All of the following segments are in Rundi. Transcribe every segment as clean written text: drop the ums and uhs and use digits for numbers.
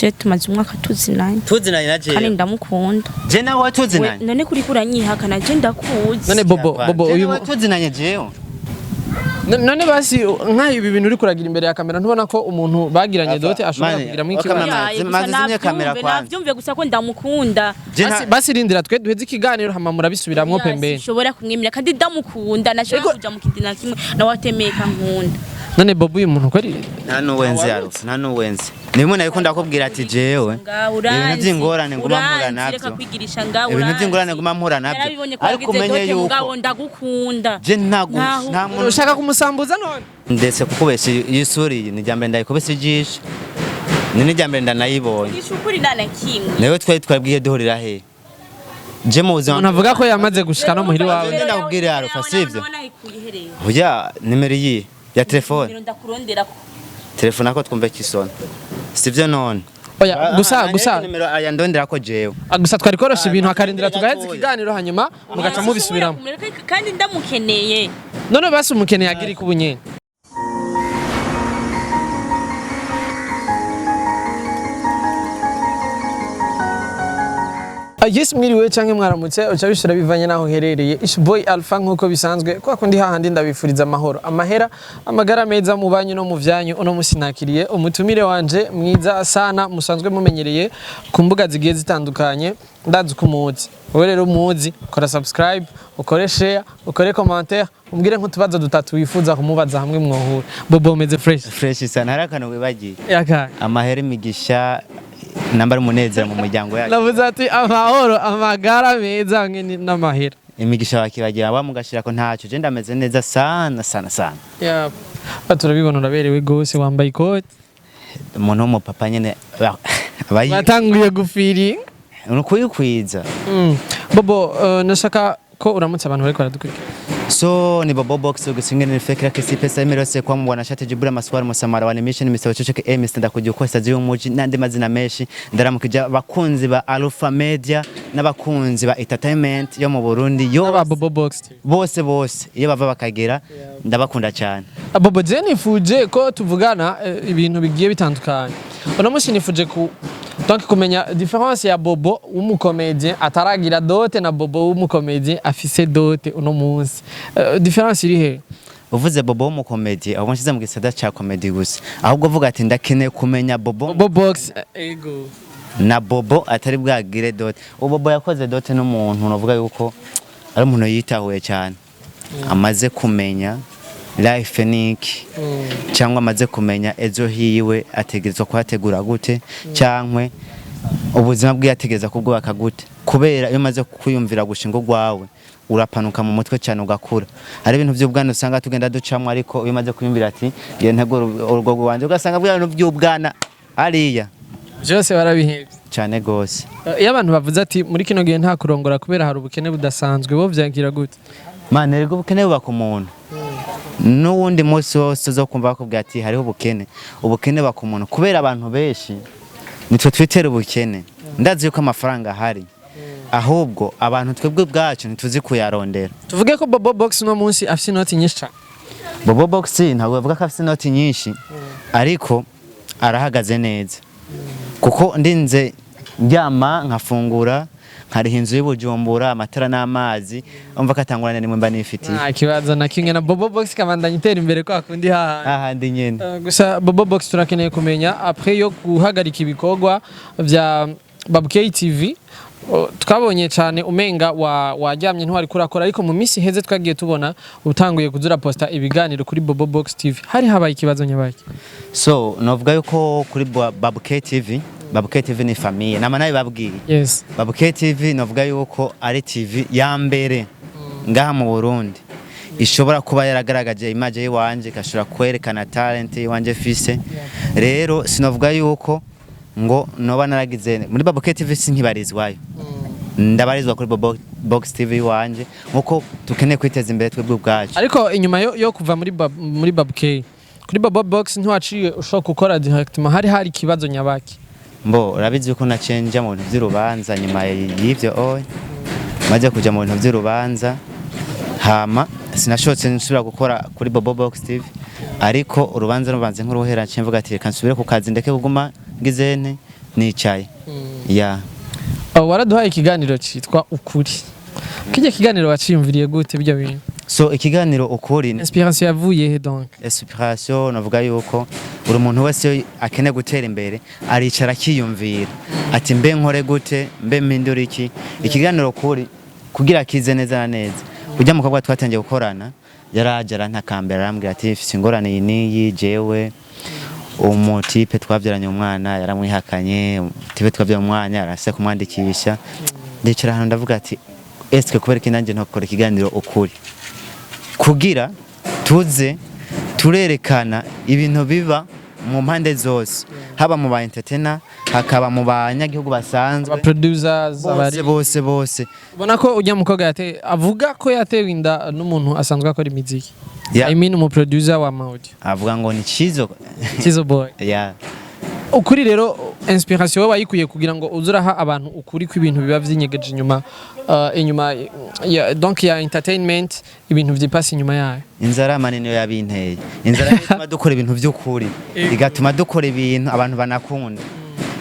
Je tumaze umwaka tuzinanye. Tuzinanye na Kandi jewe? Ndamukunda. Je nawe We- tuzinanye? None kuri kuranyihakana, je ndakuzi. None Bobo, Bobo Je uyu nawe tuzinanye jewe? None basi nkaho ibi bintu uri kuragira imbere ya kamera, ntubona ko umuntu bagiranye Ava, dote ashobora mani, kugiramwo oka ikibazo? mama. Yaye, gusa Maze zimye kamera navyumve, kwanza. Navyumve gusa ko ndamukunda. Je Basi, basi rindira twe duheze ikiganiro, hama murabisubiramwo Ya, pembeni. Sinshobora kumwemera kandi ndamukunda, nashobora kuja mu kindi na kimwe nawe atemeye kankunda. None Bobo, uyu muntu kweri? Nta nuwenzi yarufa, nta nuwenzi. Nimwe nariko ndakubwira ati jewe Ngaho ibintu uranzi, vy'ingorane nguma mpura uranzi, navyo. Reka kwigirisha ngaho Ibintu uranzi. vy'ingorane nguma mpura navyo. Narabibonye ko Ariko wagize umenye dote, yuko mugabo ndagukunda. je ntago Ntaho- nta muntu Ushaka kumusambuza none? Ndetse kukubesha, iyi sura iyi ni irya mbere ndayikubise ijisho, ni n'irya mbere ndanayibonye. Gisha ukuri nta na kimwe. Nawe twari twabwiye duhurira he? Je mu buzima Umuntu avuga ko yamaze gushika no muhiri wawe. Nje ndakubwira Alpha, sivyo? Nayikuye hereye. Oya, nimero iyi ya telefone. Nimero ndakuronderako. Telefone ako twumve kisona, sivyo none? Oya, gusa Ah, gusa nimero aya ndondera ko jewe. Ah, gusa twari korosha ibintu, akarindira Ah, tugaheza gatoya. ikiganiro, hanyuma mugaca mubisubiramo. Kumureka kandi ndamukeneye. None basi umukeneye agira iki ubu nyene? Yes, mwiriwe canke mwaramutse, uca bishura bivanye naho uherereye. It's boy Alpha nkuko bisanzwe, kwa kundi hahandi ndabifuriza amahoro, amahera, amagara meza mu banyu no mu vyanyu. Uno musi nakiriye umutumire wanje mwiza sana musanzwe mumenyereye ku mbuga zigiye zitandukanye, ndazi ko umuzi. Wowe rero umuzi, kora subscribe, ukore share, ukore commentaire, umbwire nk'utubazo dutatu wifuza kumubaza hamwe mwohura. Bobo, umeze fresh? Fresh sana. Hari akantu wibagiye. Yaka. Amahera, imigisha, nambara umunezero mu muryango yacu. Navuze ati amahoro, amagara meza hamwe n'amahera. Imigisha wakibagira wamugashira ko ntacyo. Je ndameze neza sana sana sana. Yeah. Turabibona, uraberewe gose, wambaye ikoti. Umuntu w'umupapa nyene Batanguye gufiringa. Ni ukuyikwiza. Bobo, nashaka ko uramutse abantu bariko baradukurikira. So ni Bobo Box ugisingene ni fekira kesi pesa imirose kwa mbwana shate jibura maswara musamara wa mission Mr. Chochoke eh Mr. Ndakugira uko sazi y'umuji n'andi mazina menshi. Ndaramukije abakunzi ba Alpha Media n'abakunzi ba entertainment yo mu Burundi yo Aba Bobo Box TV. Bose bose iyo bava bakagera, ndabakunda cyane. Ah, Bobo, je nifuje ko tuvugana ibintu bigiye bitandukanye. Uno munsi nifuje ku donc kumenya différence ya Bobo w'umucomédien ataragira dote na Bobo w'umucomédien afise dote uno munsi. Différence iri he? Uvuze Bobo w'umukomedi, ahubwo nshyize mu gisata cya komedi gusa, ahubwo uvuga ati ndakeneye kumenya Bobo Bobo Box ego. Na Bobo atari bwagire dote. Ubu Bobo yakoze dote n'umuntu navuga yuko ari umuntu yitahuye cyane, amaze kumenya life niki, cyangwa amaze kumenya ejo hiwe ategerezwa kuhategura gute, cyangwa ubuzima bwiwe ategereza kubwubaka gute, kubera iyo umaze kwiyumvira gushinga urwawe urapanuka mu mutwe cyane, ugakura. Hari ibintu by'ubwana usanga tugenda ducamo, ariko iyo umaze kwiyumvira ati ngiye ntegura urugo rwanjye, ugasanga bwa bintu by'ubwana hariya Byose barabihebye. Cyane gose. Iyo abantu bavuze ati muri kino gihe nta kurongora kubera hari ubukene budasanzwe, bo vyagira gute? Mana, erega ubukene buba ku muntu. N'uwundi munsi wose uzokumva bakubwira ati hariho ubukene, ubukene buba ku muntu, kubera abantu benshi nitwe twitera ubukene. Ndazi yuko amafaranga ahari, ahubwo abantu twebwe ubwacu ntituzi kuyarondera. Tuvuge ko Bobo Box uno munsi afise inoti nyinshi cane? Bobo Box ntabwo bavuga ko afite inoti nyinshi, ariko arahagaze neza, kuko ndinze ndyama nkafungura, nkariha inzu y'Ubujumbura, amatara n'amazi, umva ko atangurane nimwe mba nifitiye. Nta kibazo na kimwe, na Bobo Box kabandanya itera imbere kwa kundi hahandi. Ahandi nyene. Gusa Bobo Box, turakeneye kumenya après yo guhagarika ibikorwa vya Babukey TV, twabonye cyane umenga wa waryamye, ntwari kurakora, ariko mu minsi iheze twagiye tubona utanguye kuzura posta ibiganiro kuri Bobo Box TV. Hari habaye ikibazo nyabaki? So novuga yuko kuri Babuke TV, Babuke TV ni famille, nama nabibabwiye. Babuke TV novuga yuko ari TV ya mbere ngaha mu Burundi ishobora kuba yaragaragaje image yiwanje, ikashobora kwerekana talent yiwanje fise. Rero sinovuga yuko ngo noba naragize muri Babuke TV, sinkibarizwayo, ndabarizwa kuri Bobo Box TV iwanje, nkuko tukeneye kwiteza imbere twebwe ubwacu. Ariko inyuma yo kuva muri Babukey kuri Bobo Box, ntiwaciye ushobora gukora directement? Hari ikibazo nyabaki? Mbo urabizi yuko naciye nja mu bintu vy'urubanza nyuma y'ivyo. Oye, maze kuja mu bintu vy'urubanza, hama sinashotse nsubira gukora kuri Bobo Box TV, ariko urubanza rubanze nk'uruhera, naciye mvuga ati reka nsubire ku kazi, ndeke kuguma ngize nte. nicaye ya. Oh, waraduhaye ikiganiro citwa Ukuri. Kijya kiganiro waciyumviriye gute bijya bintu? So ikiganiro Ukuri, Inspiration yavuye he donc? Inspiration navuga yuko buri muntu wese iyo akeneye gutera imbere aricara akiyumvira ati: "Mbe nkore gute? Mbe mpindure iki?" Ikiganiro Kuri kugira kize neza na neza, ujya mukobwa twatangiye gukorana yaraje arantakambira, arambwira ati: "Mfise ingorane iyi n'iyi, jewe umutipe twabyaranye umwana yaramwihakanye, umutipe twabyaranye umwana arase kumwandikisha." Ndicara ahantu ndavuga ati: "Eske kubera iki nanjye ntokora ikiganiro Ukuri kugira tuze turerekana ibintu biba mu mpande zose, haba mu ba entertainer, hakaba mu banyagihugu basanzwe, Aba producers, bose, abari bose bose." Ubona ko ujya mukobwa yate avuga ko yatewe inda n'umuntu asanzwe akora imiziki. Yeah. I mean umu producer wa audio. Avuga ngo ni Chizo. Chizo Boy. Yeah. Ukuri rero, inspiration wowe wayikuye kugira ngo uzuraha abantu ukuri kw'ibintu biba vyinyegeje inyuma inyuma ya, donc ya entertainment, ibintu vyipasi inyuma yayo. Inzara mani niyo yabinteye. Inzara niyo ituma dukora ibintu by'ukuri, igatuma dukora ibintu abantu banakunda.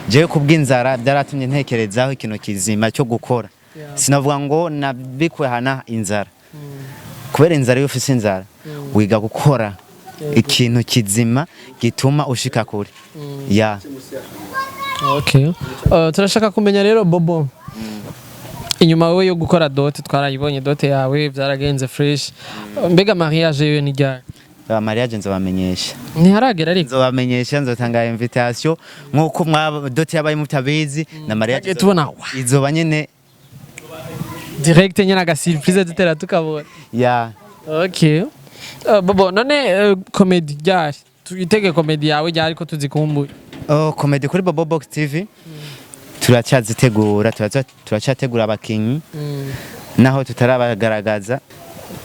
Jewe kubw'inzara byaratumye ntekerezaho ikintu kizima cyo gukora. Sinavuga ngo nabikuye hana inzara, kubera inzara, iyo ufise inzara wiga gukora ikintu kizima gituma ushika kure ya. Okay. Turashaka kumenya rero, Bobo, inyuma wowe yo gukora dot, twarayibonye dot yawe, byaragenze fresh. Mbega mariage yewe ni ryari? Ba mariage nzobamenyesha. Ntiharagera ariko. Nzobamenyesha, nzotanga invitation nkuko mwa dot yabaye mutabizi na mariage. Twagiye tubona wa Izoba nyene. Direct nyene aga surprise dutera tukabona. Ya. Okay. Bobo, none comedy ryari? Tuyitege comedy yawe ryari ko tuzikumbuye? Oh, comedy kuri Bobo Box TV turacyazitegura, turacyategura abakinyi naho tutarabagaragaza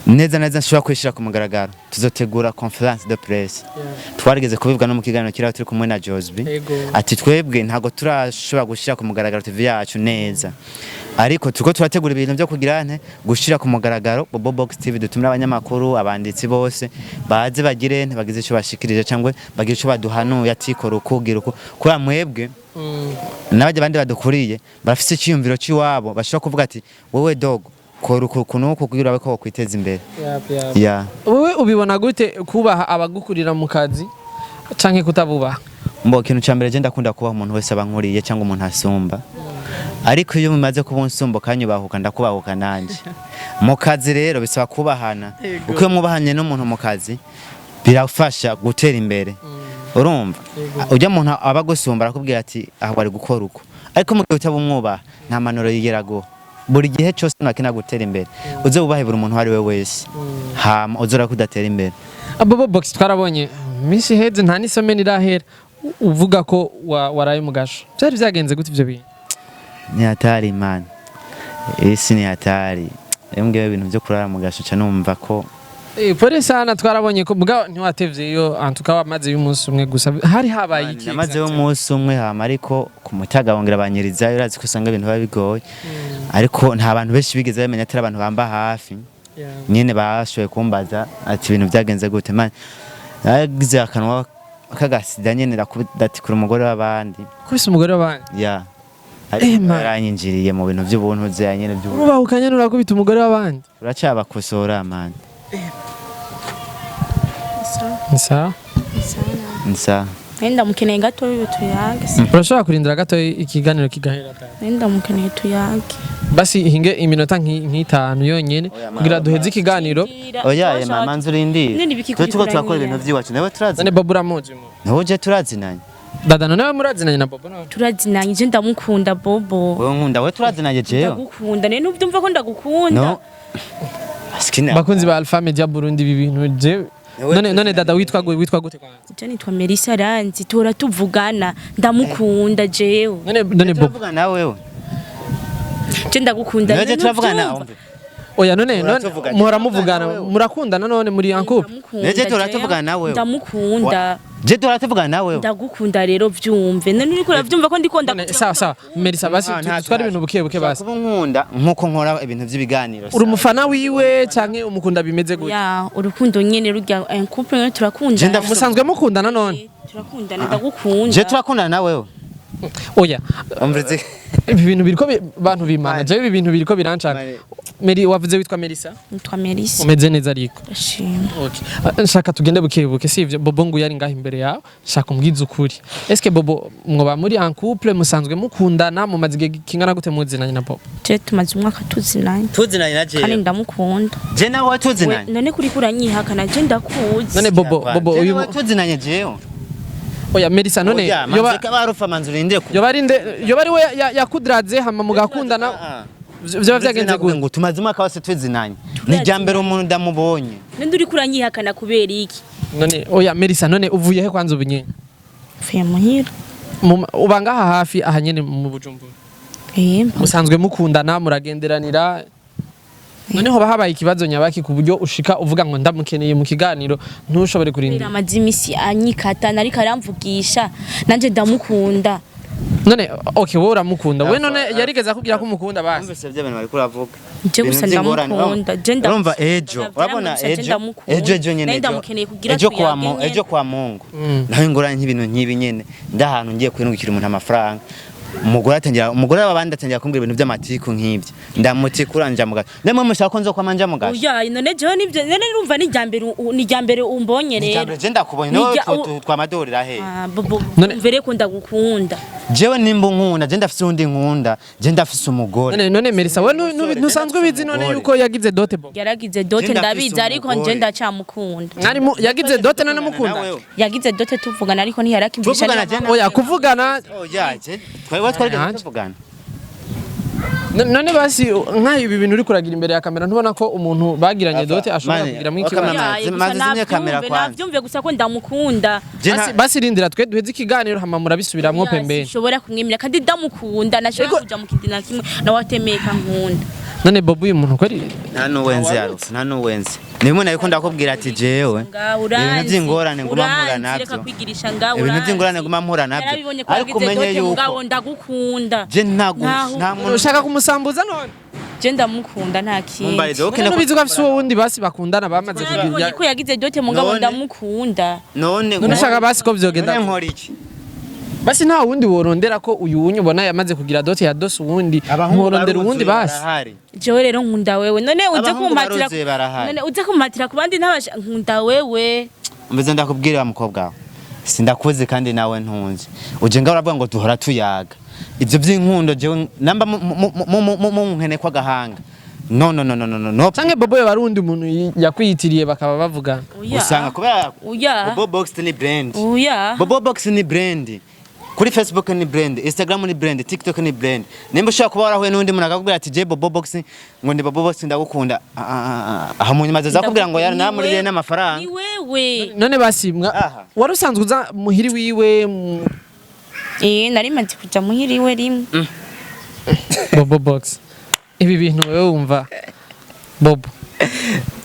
neza neza nshobora kwishyira ku mugaragaro. Tuzotegura conférence de presse. Twarigeze kubivuga no mu kiganiro kiriho turi kumwe na Josby. Ati twebwe ntabwo turashobora gushyira ku mugaragaro TV yacu neza, ariko turiko turategura ibintu byo kugira nte gushyira ku mugaragaro Bobo Box TV, dutumire abanyamakuru, abanditsi bose baze bagire nte bagize icyo bashikirije cyangwa bagire icyo baduhanuye ati: "Kora uku, gira uku." Kubera mwebwe n'abajya abandi badukuriye barafise icyiyumviro cy'iwabo, bashobora kuvuga ati: "Wowe dogo, kora uku uku n'uku kugira urabe ko wokwiteza imbere." Ya. Wowe ubibona gute kubaha abagukurira mu kazi canke kutabubaha? Mbo ikintu cya mbere, je ndakunda kubaha umuntu wese aba nkuriye cyangwa umuntu asumba, ariko iyo mumaze kuba unsumba ukanyubahuka, ndakubahuka nanje. Mu kazi rero bisaba kubahana, kuko iyo mwubahanye n'umuntu mu kazi birafasha gutera imbere. Urumva ujya muntu aba agusumba arakubwira ati: "Aho wari gukora uko." Ariko mu gihe utaba umwubaha, nta manuro yigera aguha. Buri gihe cyose nakina gutera imbere, uze wubahe buri muntu uwo ari we wese, hama uze kudatera imbere. Bobo Box, twarabonye minsi iheze, nta n'isomeni irahera uvuga ko waraye mu gasho. Byari byagenze gute ivyo bintu? Ni hatari man, isi ni hatari. Iyo mbwiwe ibintu byo kurara mu gasho ca numva ko Pole sana, twarabonye ko mugabo ntiwatevye iyo, antuka wamaze y'umunsi umwe gusa. Hari habaye iki? Namazeho umunsi umwe, hama ariko ku mutaga bongera banyirizayo. Urazi ko usanga ibintu biba bigoye, ariko nta bantu benshi bigeze bamenya, atari abantu bamba hafi nyene bashoboye kumbaza ati: "Ibintu byagenze gute?" Man, nagize akanwa kagasida nyene, ndatikura umugore w'abandi. Kubise umugore w'abandi? Ya. Eh, man. Yaranyinjiriye mu bintu by'ubuntu zya nyene by'ubuntu. Urubahukanye urakubita umugore w'abandi? Turacabakosora man. Sawa. Nsa. Nenda mukeneye gato tuyage. Urashobora kurindira gato ikiganiro kigahera? Nenda mukeneye tuyage. Basi hinge iminota nk'itanu yonyene Oya, kugira mama. duheze ikiganiro. Oya ye mama, nzurindire. Nini biki? Twe tuko turakora ibintu by'iwacu nawe turazi. None Bobo uramuzi mu? Nawe uje turazinanye. Dada, none we murazinanye na Bobo none? Turazinanye, je ndamukunda Bobo. Wewe nkunda, we turazinanye jewe. Ndagukunda nene, nubyumva ko ndagukunda. No. Askina. Bakunzi ba Alpha Media Burundi, ibi bintu je Ewe none dada, witwa witwa gute kwanza? Je nitwa Melissa Ranzi, tora tuvugana, ndamukunda jewe. None Bobo Turavuga nawe wewe. Je ndagukunda. Nawe je none turavugana. nubyumva? Oya, none Muratuvugana. muhora muvugana, murakundana none, muri en couple? Ndamukunda Neje jewe. turatuvugana nawe. Ndamukunda. Je turatuvugana nawe. Ndagukunda rero, vyumve none, uriko uravyumva ko ndiko None ndakunda. sawa sawa, Melissa, basi tutware ibintu buke buke basi. Kuba nkunda nkuko nkora ibintu by'ibiganiro. Uri umufana wiwe canke umukunda bimeze gute? Ya, urukundo nyene rurya en couple nyene Je turakundana. ndafise- Musanzwe mukundana none? Turakundana, ndagukunda. Je turakundana nawe wewe. Oya. Umviriza. Ibi bintu biriko bantu bimana, jewe ibi bintu biriko biranshaka. Mane. Meri, wavuze witwa Melissa? Nitwa Melissa. Umeze neza ariko? Ndashima. Okay. Nshaka tugende buke buke, sivyo? Bobo ngo yari ngaho imbere yawe, shaka umbwize ukuri. Eske Bobo mwoba muri en couple, musanzwe mukundana, mumaze igihe kingana gute muzinanye na Bobo? Je tumaze umwaka tuzinanye. Tuzinanye na Kandi jewe? ndamukunda. Je nawe We, tuzinanye? none kuri kuranyihakana, je ndakuzi. None Bobo, Bobo uyu uyu tuzinanye jewe? Oya Melissa, none Oya, yoba manze kabarufa, manze urindire ku yoba ari nde, yoba ari we yakudraze hama mugakundana? Ah. Vyoba vyagenze gute? Ngo tumaze umwaka wose tuzinanye, ni irya mbere umuntu ndamubonye. None uri kuranyihakana kubera iki? None oya Melissa, none uvuye he kwanza ubu nyene? Mvuye muhira. Uba ngaha hafi aha nyene mu Bujumbura? Eh. Musanzwe mukundana, muragenderanira, none hoba habaye ikibazo nyabaki ku buryo ushika uvuga ngo ndamukeneye mu kiganiro, ntushobore Kubera kurindira? amaze imisi anyikata, nariko aramvugisha, nanje ndamukunda. None okay, wowe uramukunda we? Alpha, None Alpha. yarigeze akubwira ko umukunda basi? Numvise ibyo bintu bariko uravuga. Je Ibintu gusa by'ingorane, ndamukunda, je ndamukunda. Urumva ejo, urabona Gusa je ejo, ndamukunda. ejo nyene Nari ejo. ndamukeneye kugira Ejo kwa tuyage nyene. ejo kwa Mungu. Naho ingorane nk'ibintu nk'ibi nyene, ndahantu ngiye kwirungikira umuntu amafaranga. Umugore atangira, umugore w'abandi atangira kumbwira ibintu by'amatiku nk'ibyo. Ndamutikura nja mugasho. Ndemwe mushaka ko nzokwama nja mugasho. Oya, none jewe nivyo, none urumva ni irya mbere umbonye Ni rero. irya mbere je ndakubonye, niwe twamadorera he? Ah, Bobo, None- mvere ko ndagukunda. Jewe nimba unkunda, je ndafise undi nkunda, je ndafise umugore. None Melissa, we ntusanzwe ubizi none Umugore. yuko yagize dote Bobo? Yaragize dote, Je ndafise ndabizi, ariko nje umugore. ndacamukunda. Mwari yagize dote none mukunda? Nawe. Yagize dote tuvugana, ariko ntiyarakimvisha. Tuvugana je Oya, kuvugana. Oya, je twari twarigeze Yanje. tuvugana. None basi nkaho ibi bintu uri kuragira imbere ya kamera, ntubona ko umuntu bagiranye Alpha, dote ashobora mane, kugiramwo wa ikibazo? kamera. Maze zimye kamera kwanza. Navyumve gusa ko ndamukunda. Je Basi rindira twe duheze ikiganiro, hama murabisubiramwo Oya, pembeni. sinshobora kumwemera kandi ndamukunda, nashobora kuja mu kindi na kimwe nawe atemeka nkunda. None Bobo uyu muntu kweri? Nta n'uwenzi yarufa, nta n'uwenzi. Nimwe nariko ndakubwira ati jewe Ngaho ibintu uranzi, by'ingorane nguma mpura uranzi, nabyo. reka kwigirisha ngaho Ibintu uranzi. by'ingorane nguma mpura nabyo. Yarabibonye ko Ariko yagize umenye dote, yuko mugabo ndagukunda. je ntago Ntaho- nta muntu Ushaka kumusambuza none? Je ndamukunda, nta kindi. Mumbarize, okay, None nubizi ko afise uwo wundi basi bakundana bamaze Yarabibonye kugira? ko yagize dote, mugabo None- ndamukunda. None None ushaka basi ko vyogenda? None nkora iki? Basi nta wundi worondera ko uyu wunyu ubona yamaze kugira dote ya dose, uwundi nworondera uwundi baruzuye basi? barahari. Jewe rero nkunda wewe, none uze Abahungu kumpatira baruzuye barahari. None uze kumpatira ku bandi ntabasha, nkunda wewe. Mbize ndakubwira wa mukobwa wawe, sindakuzi kandi nawe ntunzi. Uje ngaho uravuga ngo duhora tuyaga ibyo by'inkundo, jewe namba munkene kw'agahanga, no no no no no no no. Canke Bobo yoba ari uwundi muntu yakwiyitiriye bakaba bavugana? Oya. Usanga kubera Oya. Bobo Box ni brand. Oya. Bobo Box ni brand. Kuri Facebook ni brand, Instagram ni brand, TikTok ni brand. Nimba ushobora kuba warahuye n'undi muntu akakubwira ati je Bobo Box, ngo ndi Bobo Box ndagukunda. Ah, ah, ah, aha mu nyuma azakubwira ngo yari namuriye n'amafaranga. Ni wewe. None basi Aha. wari usanzwe uza muhiri wiwe Eh, nari maze kuja muhira iwe rimwe. Bobo Box, ibi bintu wewe wumva, Bobo,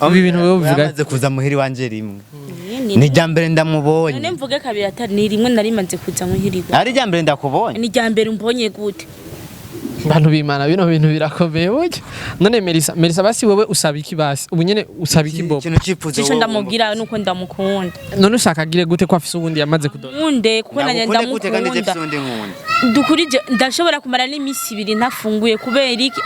ibi bintu wewe ubivuga? Yamaze kuza muhiri wanje rimwe. Eh, ni Ni rya mbere None ndamubonye. mvuge kabiri atari ni rimwe nari maze kuja muhira iwe? Ari rya mbere ndakubonye. Ni rya mbere umbonye gute? Bantu bimana, bino bintu birakomeye burya. None Melissa, basi wewe usaba iki basi ubu nyene, usaba iki Bobo? Ikintu cyifuzo Ico wowe ndamubwira nuko ndamukunda. None ushaka agire gute ko afise uwundi yamaze kudota? Nkunde kuko nanje Ndagukunde gute kandi je ndamukunda. mfise undi nkunda? Dukurije ndashobora kumara n'iminsi 2 ntafunguye kubera iki?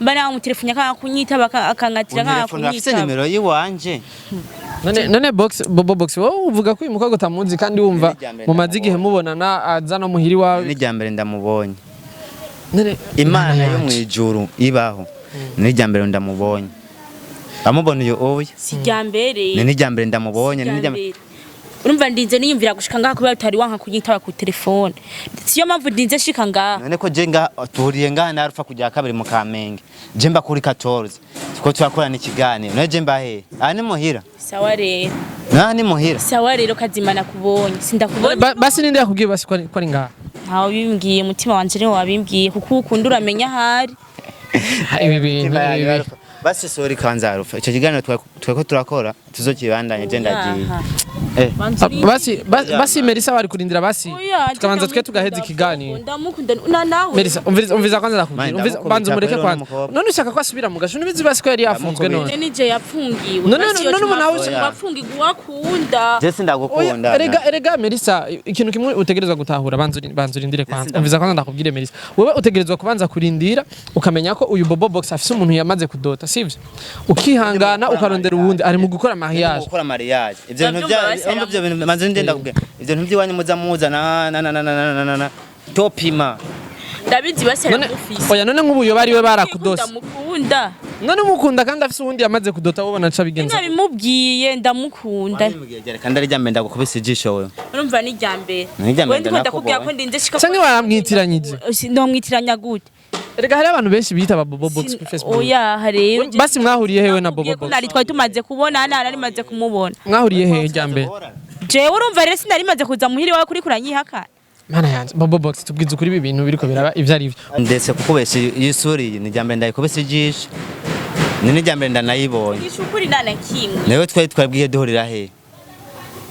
Mba namutelefone akanga kunyitaba, akangatira akanga Unterefone afise kunyitaba. nimero yiwanje. None Box, Bobo Box, wowe uvuga ko uyu mukobwa utamuzi kandi wumva Ni irya mbere mumaze igihe mubonana, aza no muhiri wawe? Ni rya mbere ndamubonye. None Imana yo yanje. mu ijuru ibaho, ni irya mbere ndamubonye. Amubona uyu oya. Si rya mbere. Ni n'irya mbere ndamubonye, ni n'irya mbere. Urumva ndinze niyumvira gushika ngaha kubera utari wanka kunyitaba ku telefone, siyo mpamvu ndinze shika ngaha. None ko je nga tuhuriye ngaha na Alpha kujya kabiri mu Kamenge, je mba kuri 14 tuko turakorana ikiganiro, none je mba he? Aha ni muhira. Sawa rero. Naha ni muhira. Sawa rero, kazimana kubonye sindakubonye. Basi ninde yakubwiye basi ko ari ngaha? Ntawe bimbwiye, umutima wanje niwo wabimbwiye, kuko ukunda uramenya ahari. Ibi bintu, ibi bintu. Basi sorry kanza Alpha, icyo kiganiro tweko turakora tuzokibandanye, je ndagiye. Aha. Eh. Banza urindire. Basi basi Melissa bari kurindira basi Oya, tukabanza twe ndamukunda, tugaheza ikiganiro. Ndamukunda na nawe. Melissa, umviriza, umviriza kwanza ndakubwira. Mani, Umviriza, ndamukubita banza umureke kweli kwanza. n'umukobwa. None ushaka ko asubira mu gasho, ntibizi basi ko yari yafunzwe none. None nije yapfungiwe. None ubu nawe wapfungirwa uwakunda. Je sindagukunda. Oya, erega erega Melissa, ikintu kimwe utegerezwa gutahura, banza banza urindire kwanza. Umviza kwanza ndakubwire, Melissa, wewe utegerezwa kubanza kurindira ukamenya ko uyu Bobo Box afise umuntu yamaze kudota, sivyo? Ukihangana ukarondera uwundi ari mu gukora mariage. Gukora mariage, ivyo bintu bya Ndabyumva, umva ivyo bintu manze ndenda kubwira, ivyo bintu by'iwanyu muza muza na na na na na na na na topima. Ndabizi basi None aramufise. oya, none nk'ubu yoba ari we barakudose. Ndamukunda. None umukunda kandi afise uwundi yamaze kudota, wobona aca bigenza? Nabimubwiye ndamukunda. Kandi ari ryambere ndagukubise ijisho wewe. Urumva ni irya mbere. Ni irya mbere. Wewe ndiko ndakubwira ko Ndakubonye. ndinze shika. Canke baramwitiranyije? Ndomwitiranya gute? Erega hari abantu benshi bita ba Bobo Box kuri Facebook. Oya, rero Basi mwahuriye hewe na Bobo nakubwiye ko Box? nari twari tumaze kubona, nari maze kumubona. Mwahuriye hehe rya mbere? Jewe urumva rero sinari maze kuza muhiri wawe kuri kuranyihakana. Mana yanje, Bobo Box, tubwize ukuri, ibi bintu biriko biraba ivyo ari byo. Ndetse kukubesha, yisuriye ni ryambere ndayikubise ijisho, ni n'irya mbere ndanayibonye. Ishukuri nana kimwe. Nawe twari twabwiye duhurira he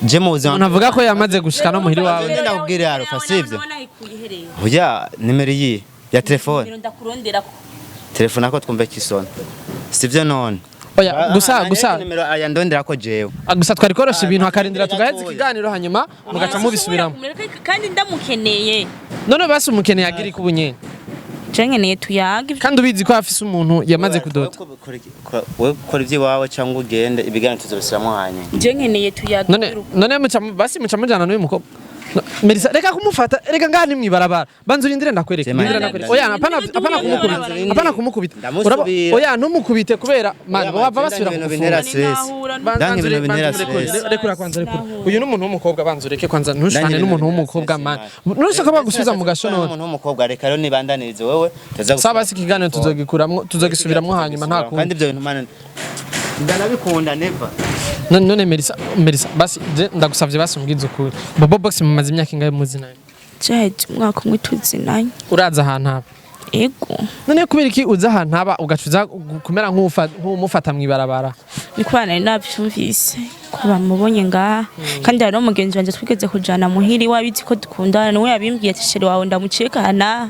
je mu buzima? Umuntu avuga ko yamaze gushika no muhiri wawe. Ngenda ndakubwira Alpha, sivyo? Oya, nimero iyi ya telefone. Ndakuronderako. Telefone ako twumve kisona, sivyo none? Oya, gusa gusa nimero aya ndondera ko jewe. Ah, gusa twari korosha ibintu akarindira Ah, tugaheza gatoya. ikiganiro, hanyuma mugaca mubisubiramo. Kandi ndamukeneye. None basi umukeneye agira iki ubu nyene? Je nkeneye tuyage. Kandi ubizi ko afise umuntu yamaze kudota. Wewe kora iby'iwawe cyangwa ugende, ibiganiro tuzobisubiramo hanyuma. Je nkeneye tuyage. None muca basi muca mujana n'uyu mukobwa. No, Melissa, reka kumufata, reka ngaha ni mwibarabara, banza urindire ndakwereka. Jema, Urindire ndakwereka. Oya, apana, apana kumukubita, apana kumukubita. Ndamusubira. Oya, ntumukubite kubera man wava basubira ibintu kugufunga. bintera stress. Ndange ibintu bintera stress. Rekura kwanza, rekura. Uyu ni umuntu w'umukobwa, banza ureke kwanza, ntushwane Ndange n'umuntu ibintu w'umukobwa bintera man. stress. Ntushaka bagusubiza mu gasho none? Umuntu w'umukobwa, reka rero nibandanirize wewe tuza. Saba basi ikiganiro tuzogikuramwo, tuzogisubiramwo hanyuma, nta kundi. Kandi ibyo bintu man ndanabikunda, never. None Melissa, Melissa, basi je ndagusavye basi umbwize ukuri, Bobo Box mumaze imyaka ingahe muzinanye? Jaheze umwaka umwe tuzinanye. Uraza ahantu haba? Ego. None kubera iki uza ahantu haba ugaca uza kumera nk'umufata mw'ibarabara? Ni kubana nari navyumvise ko bamubonye ngaha, kandi hari n'umugenzi wanje twigeze kujana muhiri wabizi ko dukundana, niwe yabimbwiye ati chéri wawe ndamuceka naha.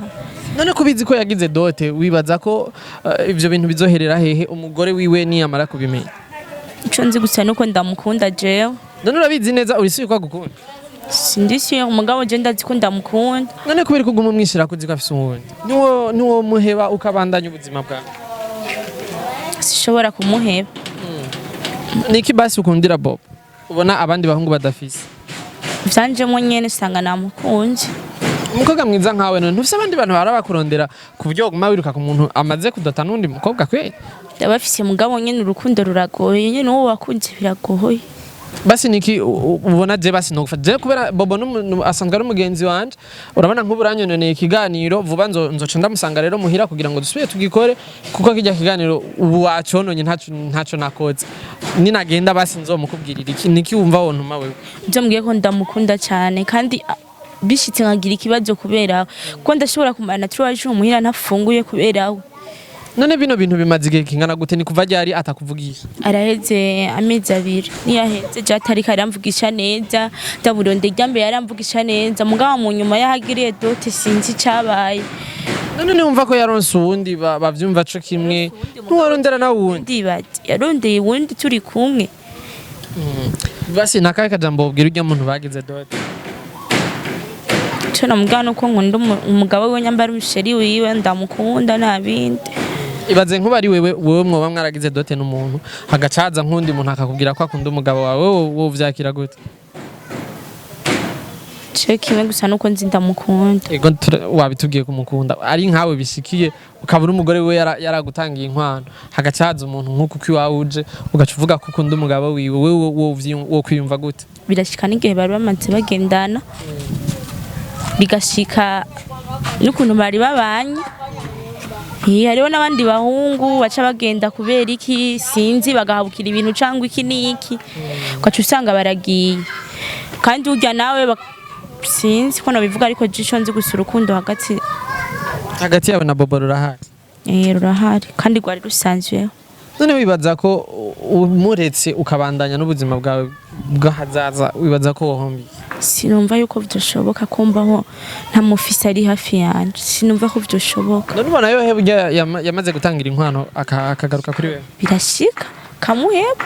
None ko ubizi ko yagize dote, wibaza ko ivyo bintu bizoherera hehe umugore wiwe niyamara kubimenya? Ico nzi gusa nuko ndamukunda jewe. None urabizi neza, urisuye ko agukunda? Sindi sûre, umugabo je ndazi ko ndamukunda. None kubera ko uguma umwishira kuzi ko afise uwundi, niwo muheba ukabandanya ubuzima bwawe? Sishobora kumuheba. Niki basi ukundira Bob ubona abandi bahungu badafise? Vyanjemwo nyene usanga namukunze. Umukobwa mwiza nkawe, none ntufise abandi bantu bara bakurondera ku buryo woguma wiruka ku muntu amaze kudota n'undi mukobwa kweli? Ndabafise, mugabo nyene urukundo ruragoye nyene, uwo wakunze biragoye. Basi niki ubona je basi nogufata je kubera Bobo asanzwe ari umugenzi wanje? Urabona nk'ubu uranyononeye ikiganiro, vuba nzoca ndamusanga rero muhira kugira ngo dusubire tugikore, kuko kijya kiganiro ubu wacononye, ntaco nakoze. Ninagenda basi nzomukubwirira iki? Niki wumva wontuma wewe? Ibyo mbwiye ko ndamukunda cyane, kandi bishitse nkagira ikibazo kubera kuko ndashobora kumara 3 jours muhira ntafunguye kubera we. None bino bintu bimaze igihe kingana gute? Ni kuva ryari atakuvugisha? Araheze amezi 2 niyaheze, je atariko aramvugisha neza. Ndaburonde rya mbere yaramvugisha neza, mugabo mu nyuma yahagiriye dote sinzi icabaye. None niwumva ko yaronse uwundi bavyumva co kimwe, ntiworondera nawe uwundi? Ndibaza yarondeye uwundi turi kumwe. Basi nakahe kajambo wobwira urya muntu bagize dote? Ico namubwira nuko nkunda umugabo wiwe, nyambara umu chéri wiwe ndamukunda, nta bindi. Ibaze nkuba ari wewe mwoba mwaragize dote n'umuntu, hagacaza nk'undi muntu akakubwira ko akunda umugabo wawe, wowe uvyakira gute? Ce kimwe gusa nuko nzi ndamukunda. Ego, wabitubwiye kumukunda. Ari nkawe bishikiye ukabura umugore we yaragutangiye inkwano, hagacaza umuntu nk'uku ko iwawe uje ugaca uvuga ko ukunda umugabo wiwe, wewe wo kwiyumva gute? Birashika n'igihe bari bamaze bagendana, bigashika n'ukuntu bari babanye. Hariho n'abandi bahungu baca bagenda kubera iki sinzi, bagahabukira ibintu cyangwa iki n'iki, ugaca usanga baragiye. Kandi urya nawe sinzi ko nabivuga, ariko jico nzi gusa urukundo hagati Hagati yawe na Bobo rurahari? Rurahari kandi rwari rusanzweho. None wibaza ko umuretse ukabandanya n'ubuzima bwawe bw'ahazaza, wibaza ko wohombiye? Sinumva yuko vyoshoboka kumbaho ntamufise ari hafi yanje, sinumva ko vyoshoboka. None ubona yohe burya yamaze gutangira inkwano akagaruka kuri wewe? Birashika kamuheba.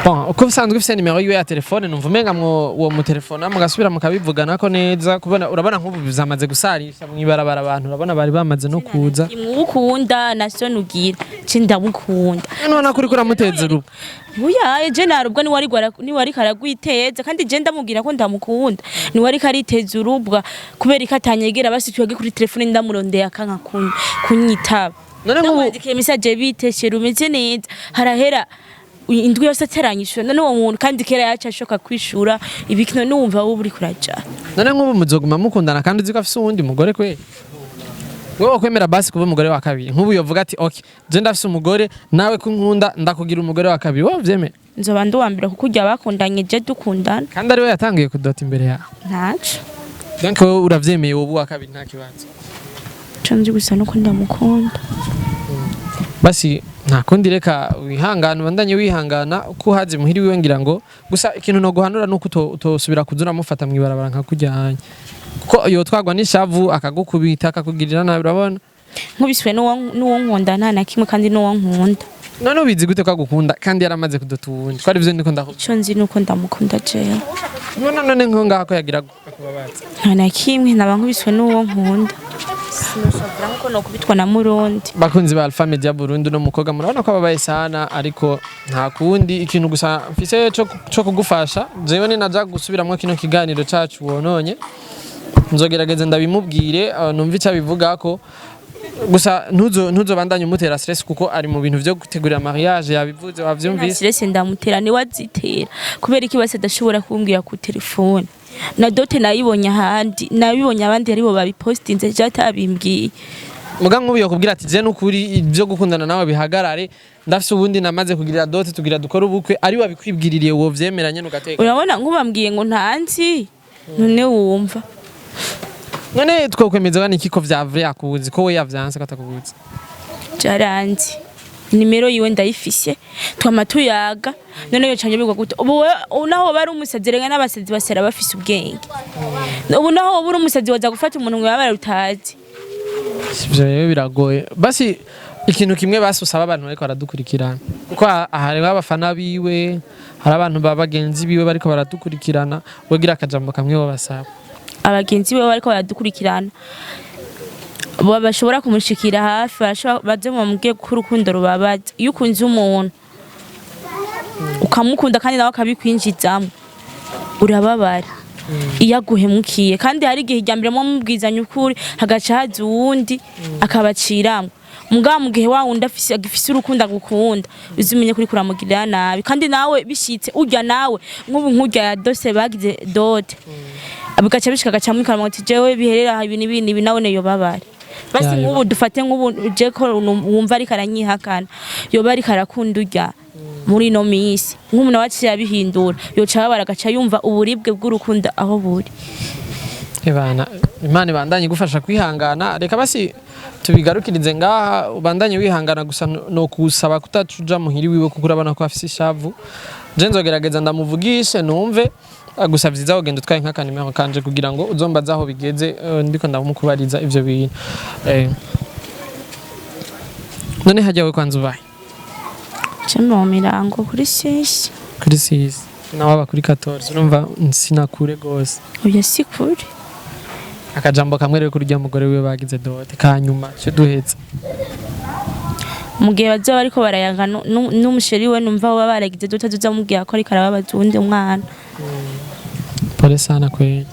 Bon, uko usanzwe ufise nimero yiwe ya telefone, numva umenga mwo uwo mutelefona mugasubira mukabivuganako neza. Kubona urabona nk'ubu zamaze gusarisha mw'ibarabara, abantu urabona bari bamaze no kuza. Imwukunda na nugira ce ndamukunda. None ubona ko uriko uramuteza urugo? Buya je narubwo niwe ariko aragwiteza, kandi je ndamubwira ko ndamukunda, niwe ariko ariteza urubwa kubera ko atanyegera. Basi twege kuri telefone, ndamurondeye akanka kunyitaba. None nk'ubu Ndamwandikiye message: "Bite chéri, umeze neza?" Harahera indwi yose ataranyishura. None uwo muntu kandi kera yaca ashoka kwishura ibikino, numva wowe uriko uraja. None nk'ubu muzoguma mukundana kandi uzi ko afise uwundi mugore kweli? Wowe wakwemera basi kuba umugore wa kabiri? Nk'ubu yovuga ati: "Okay, je ndafise umugore, nawe ko unkunda ndakugira umugore wa kabiri", wowe uvyemera? Nzoba ndi uwa mbere, kuko urya bakundanye je dukundana. Kandi ariwe yatangiye kudota imbere yawe. Ntaco. Donc wowe uravyemeye, wowe uwa kabiri nta kibazo? Ico nzi gusa nuko ndamukunda. Basi nta kundi, reka wihangana, ubandanye wihangana uko uhaze muhiri wiwe. Ngira ngo gusa ikintu no guhanura nuko utosubira kuza uramufata mw'ibarabara nka kujyanye, kuko yotwagwa n'ishavu akagukubita, akakugirira nabi, urabona. Nkubiswe n'uwo nkunda nta na kimwe, kandi n'uwo nkunda. None ubizi gute ko agukunda kandi yaramaze kudota uwundi? Ko arivyo ndiko ndakuvuga. Ico nzi nuko ndamukunda jewe. None none nko ngaho ko yagira akubabaza? Nta na kimwe, naba nkubiswe n'uwo nkunda, sinoshavura nkuko nokubitwa na murundi. Bakunzi ba Alpha Media Burundi, no mukobwa murabona ko ababaye sana, ariko nta kundi. Ikintu gusa mfise co kugufasha jewe, ni naja gusubiramwo kino kiganiro cacu wononye, nzogerageza ndabimubwire, numve ico abivugako. Gusa ntuzobandanye umutera stress, kuko ari mu bintu vyo gutegurira mariage, yabivuze, wavyumvise. Stress ndamutera, niwe azitera. Kubera iki bose adashobora kumbwira ku telefone? Na dote nayibonye ahandi, nabibonye abandi aribo babipostinze, je atabimbwiye. Muga nk'ubu yokubwira ati: "Je nukuri ibyo gukundana nawe bihagarare, ndafise ubundi namaze kugirira dote, tugira dukore ubukwe", ari wabikwibwiririye, wo vyemeranye nugateka? Urabona nk'ubambwiye ngo ntanzi, none wumva. None twokwemeza bana iki ko vya vrai akuzi, ko we yavyanse ko atakubuzi? Jaranzi, nimero yiwe ndayifise, twama tuyaga. None yo canje bigwa gute ubu? Naho bari umusazi, renga n'abasazi basera bafise ubwenge. Ubu naho woba uri umusazi, waza gufata umuntu ngo yabara utazi? Ivyo rero biragoye. Basi ikintu kimwe basi usaba abantu bariko baradukurikirana, kuko hariho abafana biwe, hari abantu ba bagenzi biwe bariko baradukurikirana, wegira akajambo kamwe wabasaba. Abagenzi be bariko baradukurikirana, bo bashobora kumushikira hafi, barashobora baze bamubwiye ko urukundo rubabaza. Iyo ukunze umuntu, ukamukunda kandi nawe akabikwinjizamo, urababara iyo aguhemukiye. Kandi hari igihe irya mbere mubwizanya ukuri, hagaca haza uwundi akabaciramwo. Mugabo mu gihe wa wundi afise agifise urukundo agukunda, uzi umenye kuri kuramugirira nabi. Kandi nawe bishitse urya nawe nk'ubu nk'urya ya dose bagize dote, bigaca bishika agaca mwikarama ati: "Jewe biherera aha, ibi n'ibi n'ibi", nawe yobabara basi. Ya, Nk'ubu dufate nk'ubu je ko wumva ariko aranyihakana, yoba ariko arakunda urya muri ino minsi, nk'umuntu waciye abihindura, yoca ababara, agaca yumva uburibwe bw'urukundo aho buri. Ibana Imana ibandanye igufasha kwihangana. Reka basi tubigarukirize ngaha, ubandanye wihangana. Gusa no kusaba kutacuja muhiri wiwe, kuko urabona ko afise ishavu. Je nzogerageza ndamuvugishe numve. Gusa vyiza wogenda utwaye nk'akanimero kanje kugira ngo uzombaze aho bigeze, ndiko ndamukubariza ivyo bintu. None hajya we kwanza ubaye? Je mu mirango kuri 6. Kuri 6, nawe aba kuri 14, urumva sinakure gose. Oya, si kure. Akajambo kamwe rero kuri urya mugore wiwe bagize dote kanyuma cyo duhetse. Mu gihe bazoba bariko barayaga n'umuchéri we, numva baba baragize dute, tuzamubwira ko ariko arababaza uwundi mwana. Pole sana kweli.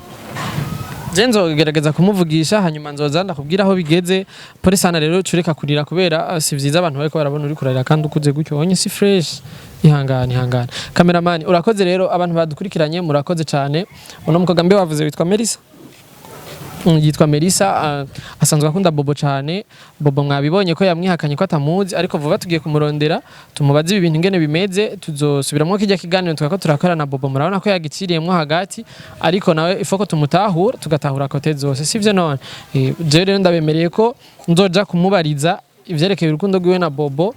Je nzogerageza kumuvugisha, hanyuma nzoza ndakubwira aho bigeze. Pole sana rero, cureka kurira kubera si vyiza abantu bariko barabona uri kurarira kandi ukuze gutyo onye, si fresh. Ihangane, ihangane. Cameraman urakoze rero, abantu badukurikiranye murakoze cyane. Uno mukobwa mbe wavuze witwa Melissa? Yitwa Melissa, asanzwe akunda Bobo cyane. Bobo mwabibonye ko yamwihakanye ko atamuzi, ariko vuba tugiye kumurondera tumubaze ibi bintu ingene bimeze. Tuzosubiramwo kijya kiganiro twako turakora na Bobo, murabona ko yagiciriyemwo hagati, ariko nawe ifoko tumutahura, tugatahura côté zose, sivyo? None jewe rero ndabemereye ko nzoja kumubariza ivyerekeye urukundo rwiwe na Bobo.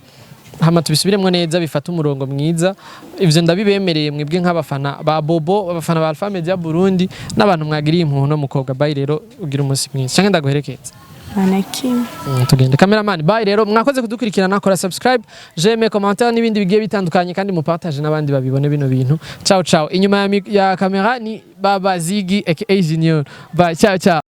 Hama tubisubiremwo neza, bifata umurongo mwiza. Ivyo ndabibemereye mwebwe nk'abafana ba Bobo, abafana ba Alpha Media Burundi n'abantu mwagiriye impuhwe no mukobwa. Bye rero, ugira umunsi mwiza, canke ndaguherekeza? Nta kimwe. Tugende cameraman. Bye rero, mwakoze kudukurikirana. Kora subscribe, j'aime, commentaire n'ibindi bigiye bitandukanye, kandi mupartage n'abandi babibone bino bintu. Ciao ciao. Inyuma ya kamera ni Baba Zigi aka Junior. Bye, ciao ciao.